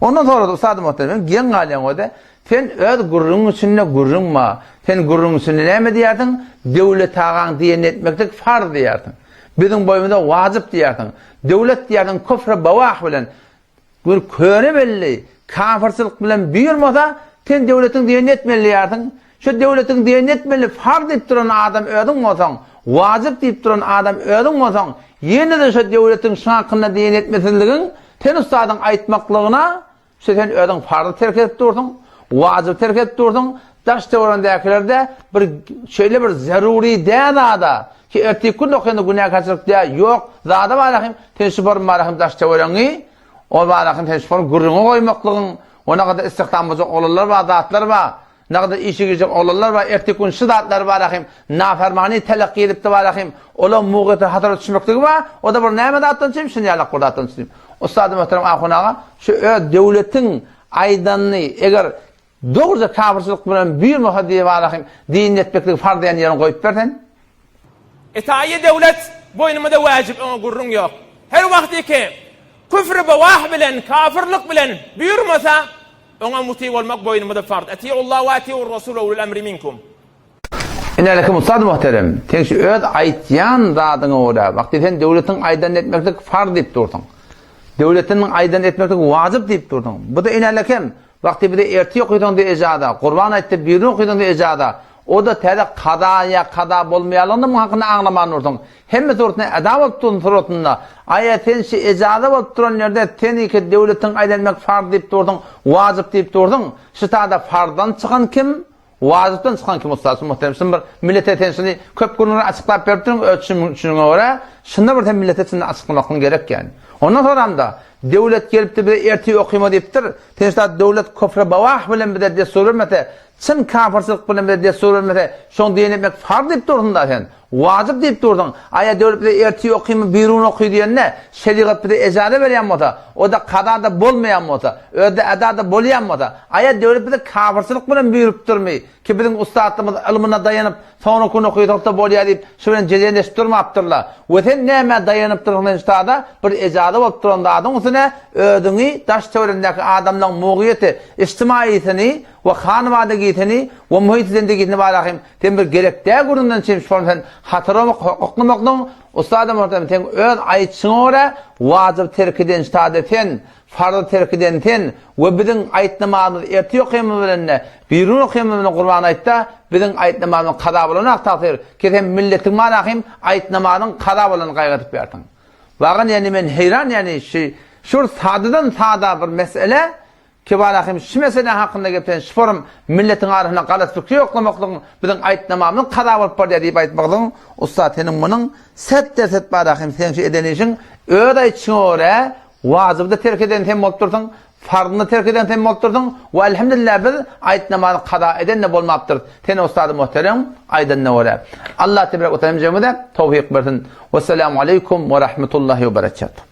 Ondan sonra-da ussady muhterem, geň galýaň o-da, sen öz gürrüňiň içinde gürrüň bar. Sen gürrüňiň içinde näme diýýärsiň? Döwlet agaň diýenini etmeklik farz diýýärsiň. Biziň boýumyza wajyp diýýärsiň. Döwlet diýýärsiň küfre bawah bilen. Bir köne belli, kafyrçylyk bilen buýurmasa, sen döwletiň diýenini etmeli diýýärsiň. Şu döwletiň diýenini etmeli, farz diýip duran adam özüň bolsaň, wajyp diýip duran adam özüň bolsaň, ýene-de şo döwletiň şuň hakynda diýenini etmesizligiň sen ussadyň aýtmaklygyna, şu sen özüň farzy terk edip dursuň, wajyby terk edip dursuň, daş-töweregiňdäkiler-de bir şeýle bir zerury däl zada, ki ertirki gün okanda günäkärçilik däl, ýok, zada barahym, sen şu bir barahym daş-töweregiňi, ol barahym sen şu bir gürrüňe goýmaklygyň, o nagada istihdam boljak oglanlar bar, zatlar bar, nagada işe girjek oglanlar bar, ertirki gün şu zatlar barahym, nafermany telakki edipdi barahym, ola mugyta hatara düşmekligi bar, o-da bir näme zatdan üçin, şuny ýalak bir zatdan üçin. Ussady muhterem ahun aga, şu öz döwletiň aýdanyny eger Dogruja kafyrçylyk bilen buýurmasa diýip Allahym dinini etmekligi farz diýen ýerini goýup ber sen. Itaýy döwlet boýnumyza wäjip oňa gürrüň ýok. Her wagtyky küfri bawah bilen kafyrlyk bilen buýurmasa oňa muty bolmak boýnumyza farz. Atiullah we atiur rasul we ulul emri minkum. Inälekim ussat muhterem, sen şu öz aýtýan zadyňa görä, wagty sen döwletiň aýdanyny etmeklik farz diýip dursuň. Döwletiniň aýdanyny etmeklik wajyp diýip dursuň. Bu-da inälekem, wagty bize ertir okysaň-da ejaza, Gurban aýtda birini okysaň-da ejaza, o-da täze kaza ýa kaza bolmaýanlygyny muň hakynda aňlaman dursuň. Hemme suratynda eda bolup dursun suratynda. Aýa sen şu ejaza bolup duran ýerde sen iki döwletiň aýdanyny etmek farz diýip dursuň, wajyp diýip dursuň. Şu tada farzdan çykan kim? Wajypdan çykan kim ussat şu muhterem şuny bir millete sen şuny köp günler açyklap beripdiň öz düşüniňe görä şunda bir sen millete şuny açyklamaklygyň gerek ýani. Ondan soramda döwlet gelipdi bize ertir okyma diýipdir sen şuda döwlet küfre bawah bilen bize dessur bermese çyn kafyrçylyk bilen bize dessur bermese şoň diýen etmek farz diýip dursuňda sen. Wajyp diýip durduň. Aýa döwlet bize ertir okymy birun oky diýende, şerigat bize ejaza berýän bolsa, o-da kaza-da bolmaýan bolsa, özi-de eda-da bolýan bolsa, aýa döwlet bizi kafyrçylyk bilen buýrupdyrmy, ki biziň ussatlygymyz ylmyna daýanyp, soňra kun okysak-da bolýar diýip, şu bilen jedelleşip durmapdyrlar. We sen nämä daýanyp dursuň sen şu zada, bir ejaza bolup duran zadyň üstüne özüňi daş-töweregiňdäki adamlaň mugyýeti, içtimaisini we hanwadagisini we muhit zendigisini barahym Sen bir gerek däl gürrüňden çyn şony sen hatyra oklamaklygyň ussadam bolsa sen öz aýtşyňa görä wajyp terk eden ştada sen farzy terk eden sen we biziň aýt namazymyz ertir okymyz bilende birigün okymyz bilen gurban aýtda biziň aýt namazymyz kaza bolanak tagsyr ki sen milletiň manahym aýt namazyň kaza bolanyny gaýgy edip ýarsyň wagan ýani men heýran ýani şi şur sadadan sada bir mesele Kebal ahim şu mesele hakynda gep sen şu forum milletiň arasynda galat pikir ýoklamaklygyň biziň aýtnamamyzyň kaza bolup barýar diýip aýtmaklygyň ussat seniň munuň set derset bar ahim seň şu eden işiň öz aýtşyňa görä wajyby-da terk eden sen bolup dursuň farzyny-da terk eden sen bolup dursuň we elhamdülillah biz aýtnamany kaza eden-de bolmapdyrys sen ussady muhterem aýdanyna görä Allah tebarek we taala hemjemize towfyk bersin. Wesselamu aleýkum we rahmetullahi we berekatuh.